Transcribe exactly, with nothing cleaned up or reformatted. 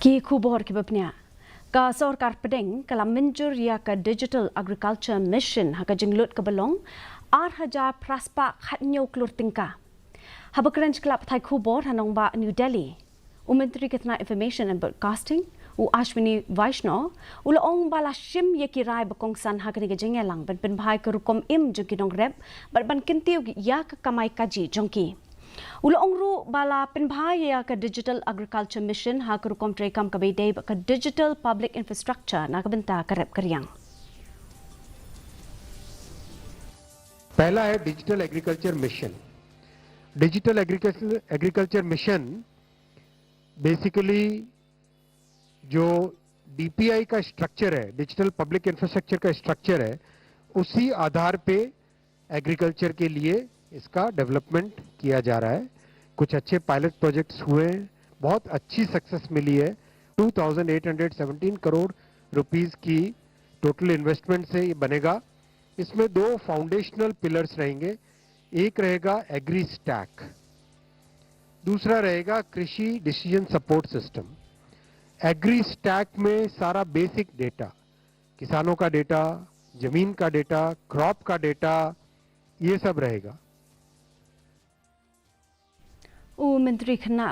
Ki khubor kiba pynïaid. Ka sorkar pdeng ka la mynjur ïa ka Digital Agriculture Mission ha ka jinglut kaba long ar hajar phra spah khatñiew klur tyngka. Haba kren sha ki lad pathai khubor ha nongbah New Delhi, u Myntri ka tnat Information and Broadcasting, u Ashwini Vaishnaw, u la ong ba la shim ïa ki rai ba kongsan ha kane ka jingïalang ban pynbha ïa ka rukom im jong ki nongrep bad ban kyntiew ïa ka kamai kajih jong ki. U la ong ruh ba la pynbha ïa ka Digital Agriculture Mission ha ka rukom treikam kaba ïadei bad ka Digital Public Infrastructure na ka bynta ka rep ka riang. पहला है digital agriculture mission. Digital agriculture agriculture mission basically जो डीपीआई का स्ट्रक्चर है, digital public infrastructure का स्ट्रक्चर है, उसी आधार पे एग्रीकल्चर के लिए इसका डेवलपमेंट किया जा रहा है। कुछ अच्छे पायलट प्रोजेक्ट्स हुए हैं, बहुत अच्छी सक्सेस मिली है। Two thousand eight hundred seventeen crore rupees की टोटल इन्वेस्टमेंट से ये बनेगा। इसमें दो फाउंडेशनल पिलर्स रहेंगे, एक रहेगा एग्री स्टैक, दूसरा रहेगा कृषि decision support system. Agri stack में सारा बेसिक डेटा, किसानों का डेटा, जमीन का डेटा, क्रॉप का डेटा, ये सब रहेगा। U Myntri Khynnah